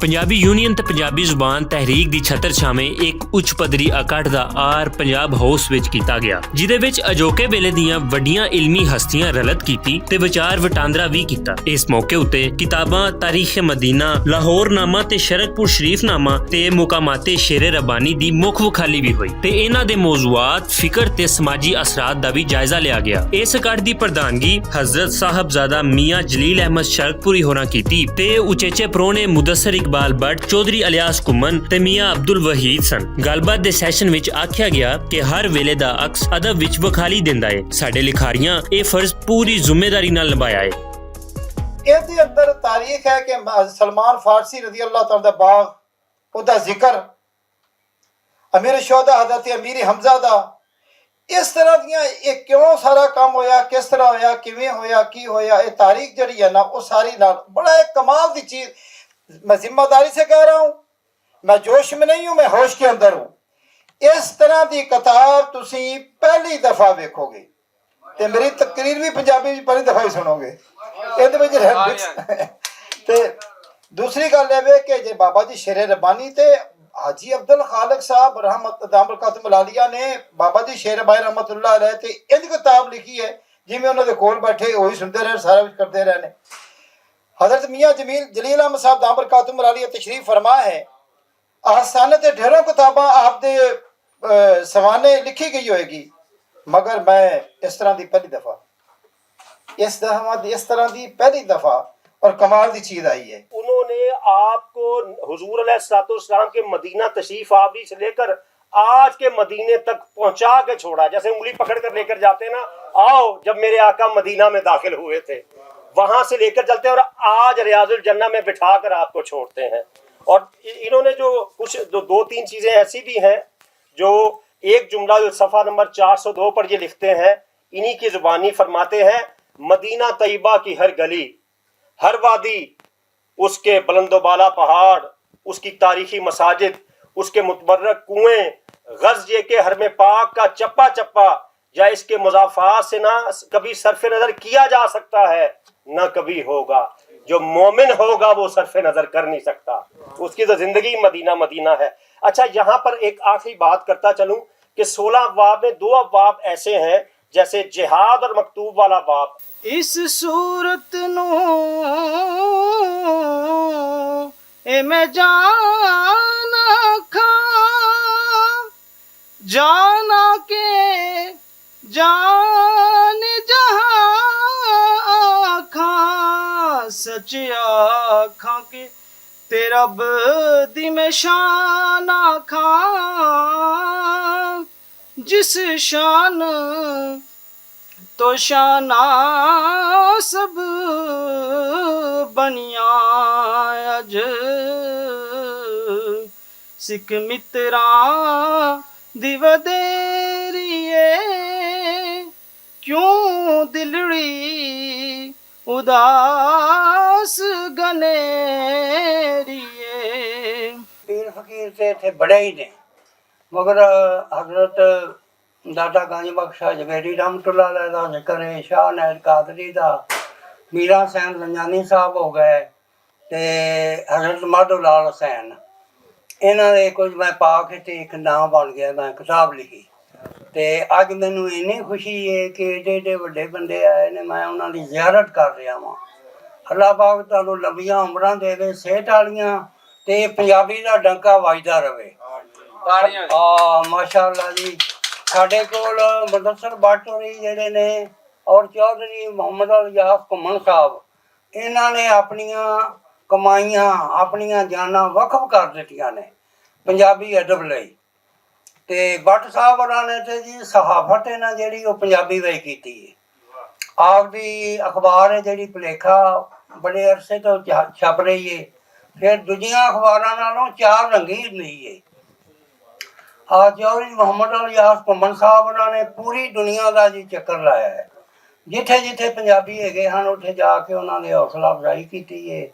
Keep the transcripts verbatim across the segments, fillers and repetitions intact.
پنجابی یونین تے پنجابی زبان تحریک دی چھتر چھاویں اک اچ پدری اکٹھ دا آر پنجاب ہاؤس وچ کیتا گیا، جدے وچ اجوکے ویلے دیاں وڈیاں علمی ہستیاں رلت کیتی تے وچار وٹاندرا وی کیتا۔ اس موقع اتے کتاباں تاریخ مدینہ، لاہور نامہ تے شرک پور شریف نامہ تے مقامات شیر ربانی دی مکھ وکھالی وی ہوئی تے انہاں دے موضوعات، فکر تے سماجی اثرات دا وی جائزہ لیا گیا۔ اس اکاٹ دی پردھانگی حضرت صاحبزادہ میاں جلیل احمد شرک پوری ہوراں کیتی تے اچیچے پرونے مدثر اقبال بٹ، چوہدری الیاس کمن تے میاں عبدالوحید سن۔ گل بات دے سیشن وچ آکھیا گیا کہ ہر ویلے دا عکس ادب وچ وکھالی دیندا ہے۔ ساڈے لکھاریاں اے فرض پوری ذمہ داری نال نبھایا ہے۔ ایہدے اندر تاریخ ہے کہ سلمان فارسی رضی اللہ تعالیٰ عنہ دا باغ، اوہدا ذکر، امیر الشہداء حضرت امیر حمزہ دا، اس طرح دیاں، یہ کیوں سارا کام ہویا، کس طرح ہویا، کیویں ہویا، کی ہویا، یہ تاریخ جڑی ہے نا، وہ ساری نال بڑا ایک کمال دی چیز۔ میں ذمہ داری سے کہہ رہا ہوں، میں جوش میں نہیں ہوں، میں ہوش کے اندر ہوں۔ اس طرح دی قطار تسی پہلی دفعہ ویکھو گے۔ تے میری تقریر بھی پنجابی وچ پہلی دفعہ ہی سنو گے۔ ایندے وچ رہ-، تے دوسری گل اے وے کہ جے بابا جی شیر ربانی تے حاجی عبدالخالق صاحب رحمت دام برکاتہم العالیہ نے بابا جی شیر ربانی رحمت اللہ علیہ تے انج کتاب لکھی ہے، جویں انہاں دے کول بیٹھے وہی سنتے رہے، سارا کچھ کرتے رہے نے۔ حضرت میاں جمیل جلیل احمد صاحب دام برکاتہم العالیہ تشریف فرما ہے۔ آسان تے ڈھیروں کتاباں آپ دے، اے، سوانے لکھی گئی ہوئے گی، مگر میں اس طرح دی پہلی دفعہ، اس طرح دی، اس طرح دی پہلی دفعہ اور کمال دی چیز آئی ہے۔ انہوں نے آپ کو حضور علیہ الصلوۃ والسلام کے مدینہ تشریف آوری سے لے کر آج کے مدینے تک پہنچا کے چھوڑا، جیسے انگلی پکڑ کر لے کر جاتے ہیں نا، آؤ، جب میرے آقا مدینہ میں داخل ہوئے تھے، وہاں سے لے کر چلتے ہیں اور آج ریاض الجنہ میں بٹھا کر آپ کو چھوڑتے ہیں۔ اور انہوں نے جو کچھ دو، دو تین چیزیں ایسی بھی ہیں جو ایک جملہ جو صفحہ نمبر چار سو دو پر یہ لکھتے ہیں، انہی کی زبانی فرماتے ہیں، مدینہ طیبہ کی ہر گلی، ہر وادی، اس کے بلند و بالا پہاڑ، اس کی تاریخی مساجد، اس کے متبرک کنویں، غز یہ کہ حرم پاک کا چپا چپا یا اس کے مضافات سے نہ کبھی صرف نظر کیا جا سکتا ہے، نہ کبھی ہوگا۔ جو مومن ہوگا وہ صرف نظر کر نہیں سکتا، اس کی تو زندگی مدینہ مدینہ ہے۔ اچھا، یہاں پر ایک آخری بات کرتا چلوں کہ سولہ ابواب میں دو ابواب ایسے ہیں، جیسے جہاد اور مکتوب والا باب۔ اس صورت نو اے میں جان آکھاں، جان آ کے جان جہاں آکھاں، سچ آکھاں کہ تے رب دی میں شان آکھاں، جس شان تو شانہ سب بنیاں اج، سکھ متراں دی ودیری اے، کیوں دلڑی اداس گنیری اے۔ پیر فقیر تے اتھے بڑے ہی نے، مگر حضرت دادا گنج بخش جگیری رحمت اللہ علیہ دا ذکر ہے، شاہ عنایت قادری دا، میرا حسین زنجانی صاحب ہو گئے، تے حضرت مادھو لال حسین، انہاں دے کچھ میں پا کے تے ایک نام بن گیا، میں کتاب لکھی۔ تے اج مینوں اینی خوشی ہے کہ ایڈے ایڈے وڈے بندے آئے نے، میں انہاں دی زیارت کر رہا واں۔ اللہ پاک تانوں لمبیاں عمراں دے، صحت والیاں، تے پنجابی دا ڈنکا وجدا رہے۔ آ، ماشاءاللہ جی، ساڈے کول مدثر بٹ ہوری جڑے نے اور چوہدری محمد الیاس گھمن صاحب، انہاں نے اپنیاں کمائیاں، اپنیاں جاناں وقف کر دتیاں نے پنجابی ادب لئی۔ تے بٹ صاحب ہوراں نے تے جی صحافت ہے نا جیڑی، او پنجابی وچ کیتی ہے۔ آپ دی اخبار ہے جیڑی، پلیکھا، بڑے عرصے تو چھا-، چھپ رہی ہے۔ پھر دوجیاں اخباراں نالوں چار رنگی ہوندی ہے۔ آ جوہری محمد الیاس گھمن صاحب ہوراں نے پوری دنیا دا جی چکر لایا ہے۔ جتھے جتھے پنجابی ہیگے ہن، اتھے جا کے انہاں دی حوصلہ افزائی کیتی ہے۔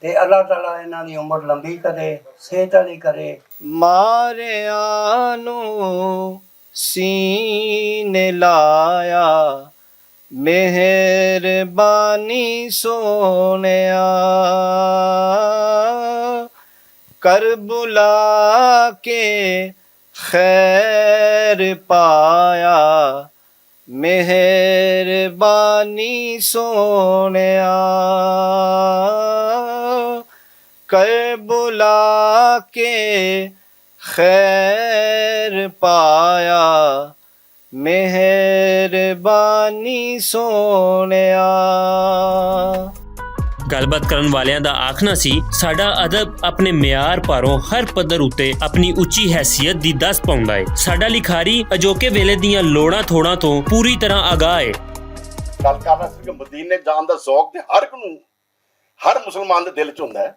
تے اللہ تعالیٰ انہاں دی عمر لمبی کرے، صحت والی کرے۔ ماریاں نوں سینے لایا، مہربانی سونیا، کربلا کے خیر پایا، مہربانی سونیا۔ کربلا کے خیر پایا، مہربانی سونیا۔ گل بات کرن والیاں دا آکھنا سی، ساڈا ادب اپنے معیار پاروں ہر پدر اتے اپنی اچی حیثیت دی دس پاؤندا ہے۔ ساڈا لکھاری اجوکے ویلے دیاں لوڑاں تھوڑاں توں پوری طرح آگاہ ہے۔ گل کرنا سی کہ مدینے جان دا ذوق تے ہر کو، ہر مسلمان دے دل چ ہوندا ہے،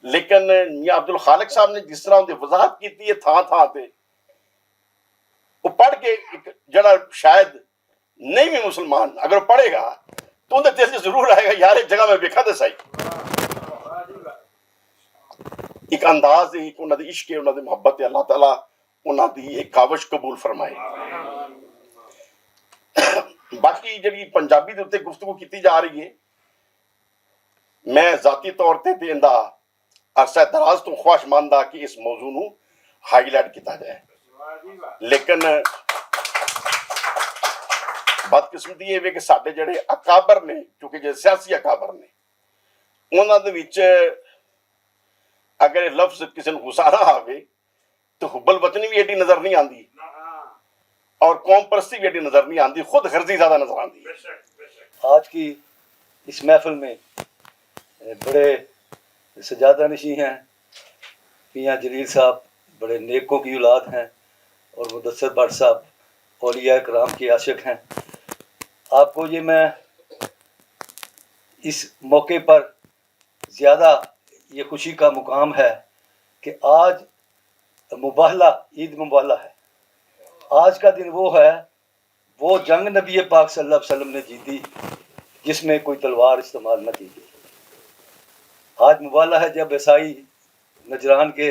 لیکن میاں عبدالخالق صاحب نے جس طرح اندی وضاحت کیتی ہے تھاں تھاں تے، وہ پڑھ کے ایک جڑا شاید نہیں بھی مسلمان اگر پڑھے گا تو اندر دل چ ضرور آئے گا، یار، ایک جگہ میں ویکھا تے سہی۔ ایک انداز ہے، ایک انہاں دی عشق ہے، انہاں دی محبت ہے۔ اللہ تعالیٰ انہاں دی ایک کاوش قبول فرمائے۔ باقی جڑی پنجابی دے اُتے گفتگو کیتی جا رہی ہے، میں ذاتی طور تے تے ایندا عرصہ دراز تو خواہش مند ہاں کہ اس موضوع نوں ہائی لائٹ کیتا جائے، لیکن بدقسمتی یہ وے کہ ساڈے جڑے اکابر نے، کیونکہ جے سیاسی اکابر نے، انہاں دے وچ اگر یہ لفظ کسی نوں غصہ نہ آوے تو حب الوطنی بھی ایڈی نظر نہیں آندی اور قوم پرستی بھی ایڈی نظر نہیں آندی، خود غرضی زیادہ نظر آندی۔ آج کی اس محفل میں بڑے سجادہ نشین ہیں، میاں جلیل صاحب بڑے نیکوں کی اولاد ہیں اور مدثر بٹ صاحب اولیاء کرام کے عاشق ہیں۔ آپ کو یہ میں اس موقع پر زیادہ یہ خوشی کا مقام ہے کہ آج مباہلہ، عید مباہلہ ہے۔ آج کا دن وہ ہے، وہ جنگ نبی پاک صلی اللہ علیہ وسلم نے جیتی جس میں کوئی تلوار استعمال نہ کی گئی۔ آج مباہلہ ہے، جب عیسائی نجران کے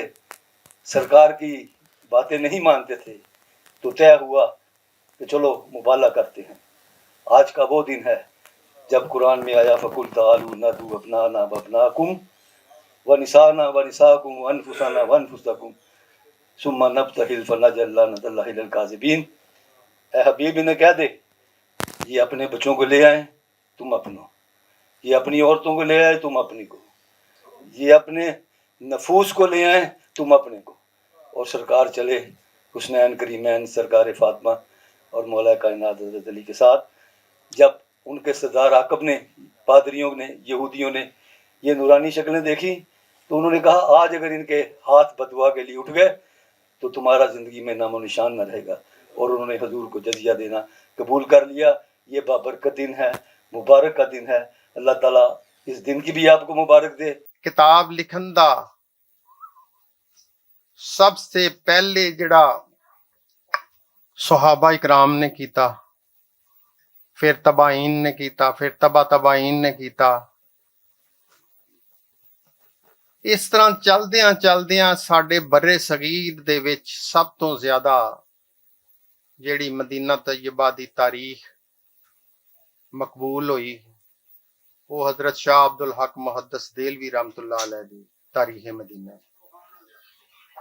سرکار کی باتیں نہیں مانتے تھے تو طے ہوا کہ چلو مبالغہ کرتے ہیں۔ آج کا وہ دن ہے جب قرآن میں آیا، فَقُلْ تَعَالُوا نَدْعُ أَبْنَاءَنَا وَأَبْنَاءَكُمْ وَنِسَاءَنَا وَنِسَاءَكُمْ وَأَنفُسَنَا وَأَنفُسَكُمْ ثُمَّ نَبْتَهِلْ فَنَجْعَلْ لَعْنَتَ اللَّهِ عَلَى الْكَاذِبِينَ۔ اے حبیب، انہیں کہہ دے، یہ اپنے بچوں کو لے آئیں، تم اپنو، یہ اپنی عورتوں کو لے آئے، تم اپنی کو، یہ اپنے نفوس کو لے آئے، تم اپنے کو۔ اور سرکار چلے، حسنین کریمین سرکار فاطمہ اور مولا کائنات حضرت علی کے ساتھ۔ جب ان کے سردار عاقب نے، پادریوں نے، یہودیوں نے یہ نورانی شکلیں دیکھی تو انہوں نے کہا، آج اگر ان کے ہاتھ بددعا کے لیے اٹھ گئے تو تمہارا زندگی میں نام و نشان نہ رہے گا۔ اور انہوں نے حضور کو جزیہ دینا قبول کر لیا۔ یہ بابرکت دن ہے، مبارک کا دن ہے۔ اللہ تعالیٰ اس دن کی بھی آپ کو مبارک دے۔ کتاب لکھن دا سب سے پہلے جڑا صحابہ اکرام نے کیتا، پھر تبعین نے کیتا، پھر تبع تبعین نے کیتا۔ اس طرح چلدیاں چلدیاں ساڈے برے صغیر دے وچ سب تو زیادہ جڑی مدینہ طیبہ دی تاریخ مقبول ہوئی، وہ حضرت شاہ عبد الحق محدث دہلوی رحمۃ اللہ علیہ دی تاریخ مدینہ ہے۔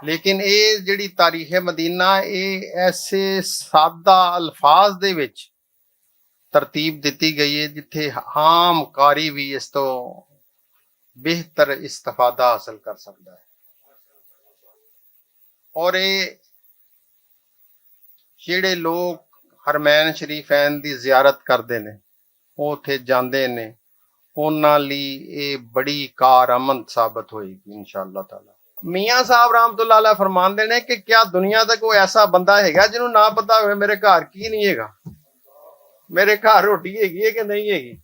لیکن اے جڑی تاریخ مدینہ، اے ایسے سادہ الفاظ دے وچ ترتیب دتی گئی ہے جتھے عام قاری بھی اس تو بہتر استفادہ حاصل کر سکتا ہے۔ اور اے جڑے لوگ حرمین شریفین دی زیارت کردے نے، او اتھے جاندے نے، انہاں لئی اے بڑی کارآمد ثابت ہوئے گی انشاءاللہ تعالیٰ۔ میاں صاحب رحمت اللہ علیہ فرماندے نے کہ کیا دنیا دا کوئی ایسا بندہ ہے گا جنہوں نہ پتا ہوئے میرے گھر کی نہیں ہے گا، میرے گھر روٹی ہے گی ہے کہ نہیں ہے گی؟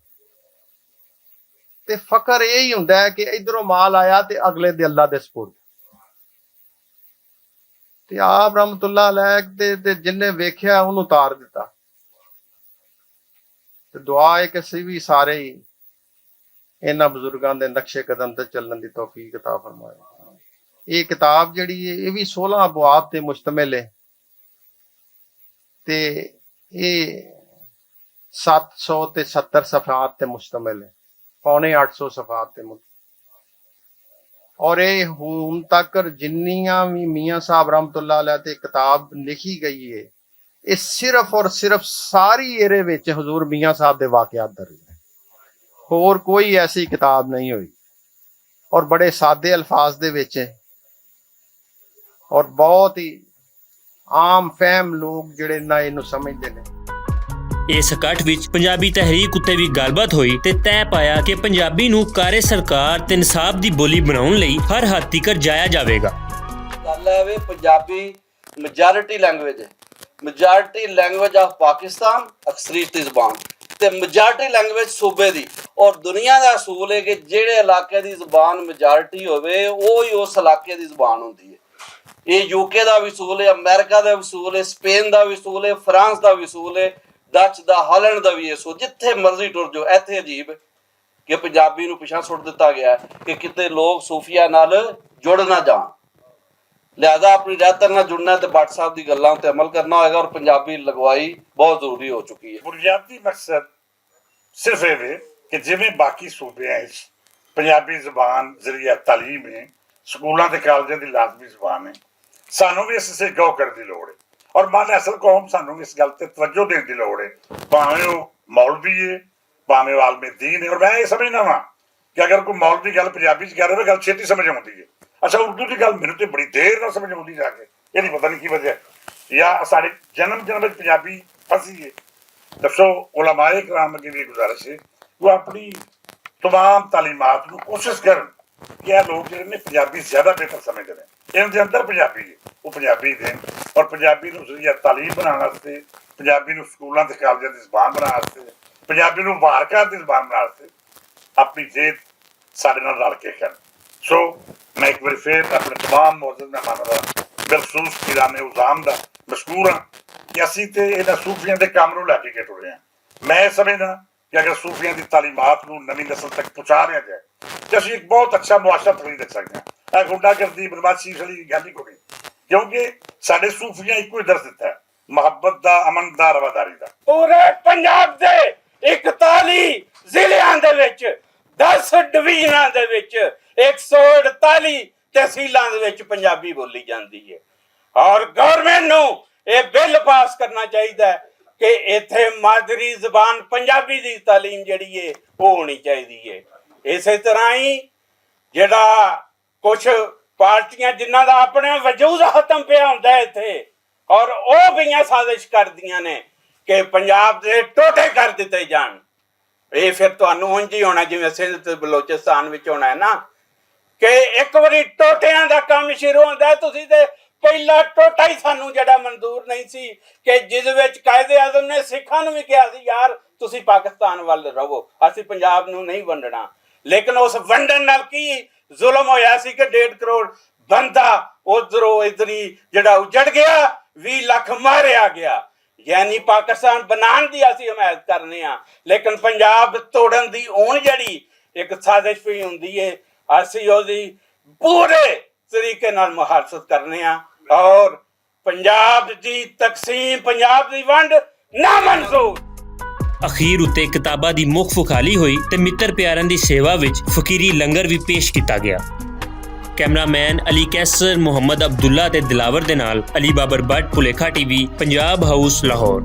تے فخر اے ہی ہوندا ہے کہ ادھروں مال آیا تے اگلے دے اللہ دے سپرد۔ تے آپ رحمت اللہ علیہ دے، دے جن نے ویکھیا انہوں تار دتا۔ تے دعا ہے کہ اسی بھی سارے ہی انہاں بزرگاں دے نقش قدم تے چلن دی توفیق عطا فرمائے۔ یہ کتاب جڑی ہے، یہ بھی سولہ ابواب تے مشتمل ہے۔ تے یہ ست سو تے ستر صفحات تے مشتمل ہے، پونے اٹھ سو صفحات تے مشتمل۔ اور یہ ہن تک جنیاں بھی میاں صاحب رحمت اللہ علیہ تے کتاب لکھی گئی ہے، یہ صرف اور صرف ساری ایرے وچ حضور میاں صاحب دے واقعات درج ہیں۔ اور کوئی ایسی کتاب نہیں ہوئی، اور بڑے سادے الفاظ دے وچ ہے، اور بہت ہی عام فہم لوگ جڑے نہ اینوں سمجھدے نے۔ اس اکٹھ وچ پنجابی تحریک اُتے وی گلبت ہوئی تے طے پایا کہ پنجابی نوں کارے سرکار تے نصاب دی بولی بناؤن لئی ہر حد تیکر جایا جاوے گا۔ گل ہے وے، پنجابی میجارٹی لینگویج ہے، میجارٹی لینگویج آف پاکستان، اکثریت دی زبان، تے میجارٹی لینگویج صوبے دی۔ اور دنیا دا اصول ہے کہ جہڑے علاقے دی زبان میجارٹی ہووے، وہی اس علاقے دی زبان ہوندی ہے۔ یہ یو کے دا وصول ہے، امریکہ دا وصول ہے، اسپین دا وصول ہے، فرانس دا وصول ہے، ڈچ دا، ہالینڈ دا وی اصول۔ جتھے مرضی ٹر جو، ایتھے عجیب ہے کہ پنجابی نوں پچھا سٹ دتا گیا ہے کہ کتے لوگ صوفیہ نال جڑ نہ جان۔ لہذا اپنی رہتر نال جڑنا تے بٹ صاحب دی گلاں تے عمل کرنا ہوئے گا، اور پنجابی لگوائی بہت ضروری ہو چکی ہے۔ بنیادی مقصد صرف ایہہ کہ جیویں باقی صوبیاں وچ پنجابی زبان ذریعہ تعلیم ہے، سکولاں تے کالجاں دی لازمی زبان ہے، سانوں وی اس سے گو کرن دی لوڑ ہے۔ اور ماں اصل قوم سانوں وی اس گل تے توجہ دین دی لوڑ ہے، بھاویں او مولوی ہے، بھاویں او عالم دین ہے۔ اور میں یہ سمجھنا وا کہ اگر کوئی مولوی گل پنجابی چ کر رہا ہے، گل چھیتی سمجھ آتی ہے۔ اچھا، اردو کی گل میرے تے بڑی دیر نہ سمجھ آتی جا کے، یہ نہیں پتہ نہیں کی وجہ ہے۔ یا سارے جنم جنم وچ پنجابی پھنسی ہے۔ دسو، علماء کرام اگے بھی گزارش ہے، وہ اپنی تمام تعلیمات نوں کوشش کرن کہ یہ لوگ جڑے نے پنجابی زیادہ بہتر سمجھدے نے، ان دے اندر پنجابی ہے، وہ پنجابی دین، اور پنجابی نوں ذریعہ تعلیم بنانا واسطے، پنجابی نوں سکولاں تے کالجاں دی زبان بنانا واسطے، پنجابی نوں وارکار دی زبان بنانا واسطے اپنی جیت ساڈے نال رل کے کرن۔ سو، میں ایک واری فیر اپنے تمام معزز مہمانوں دا بالخصوص پیران عظام دا مشکور ہاں کہ اسی تے انہاں صوفیاں دے کام نوں لے کے گئے ٹرے ہاں۔ میں سمجھنا کہ اگر صوفیاں دی تعلیمات نوں نویں نسل تک پہنچا لیا جائے، تے اسی ایک بہت اچھا معاشرہ تقریر دے سکتے ہیں۔ اے غنڈہ گردی، بدمعاشی والی گل ہی کوئی نہیں، کیونکہ ساڈے صوفیاں ایک کوئی درس دیتا ہے، محبت دا، امن دا، رواداری دا۔ پورے پنجاب دے اکتالی ضلعاں دے وچ، دس ڈویژناں دے وچ، ایک سو اڑتالی تحصیلاں دے وچ پنجابی بولی جاندی ہے۔ اور گورنمنٹ نوں اے بل پاس کرنا چاہیدا ہے کہ ایتھے مادری زبان پنجابی دی تعلیم جڑی ہے، او ہونی چاہیدی ہے۔ اسے طرح ہی جڑا کچھ پارٹیاں جنہاں دا اپنا وجود ختم پیا ہوندا ہے ایتھے، اور او پئیاں سازش کردیاں نے کہ پنجاب دے ٹوٹے کر دتے جان۔ اے پھر تانوں اونج ہی ہونا جویں سندھ تے بلوچستان وچ ہونا ہے نا، کہ ایک واری ٹوٹیاں دا کم شروع ہوندا ہے، تسی تے پہلا ٹوٹا ہی سانوں جڑا منظور نہیں سی، کہ جس وچ قائد اعظم نے سکھاں نوں وی کہیا سی، یار، تسی پاکستان ول رہو، اسی پنجاب نوں نہیں ونڈنا۔ لیکن اس ونڈن نال کی ظلم ہویا سی کہ ڈیڑھ کروڑ بندہ ادھروں ادھری جڑا اجڑ گیا، ویہہ لکھ ماریا گیا۔ یعنی پاکستان بنان دی اسی حمایت کرنے ہاں، لیکن پنجاب توڑن دی اون جڑی ایک سازش پئی ہوندی ہے، اسی او دی پورے طریقے نال محافظت کرنے ہاں۔ اور پنجاب دی تقسیم، پنجاب دی ونڈ نامنظور۔ اخیر اتے کتاباں دی مخ فکالی ہوئی تے متر پیاراں دی سیوا وچ فقیری لنگر وی پیش کیتا گیا۔ کیمرہ مین علی قیصر، محمد عبداللہ تے دلاور دے نال علی بابر بٹ، پلیکھا ٹی وی، پنجاب ہاؤس، لاہور۔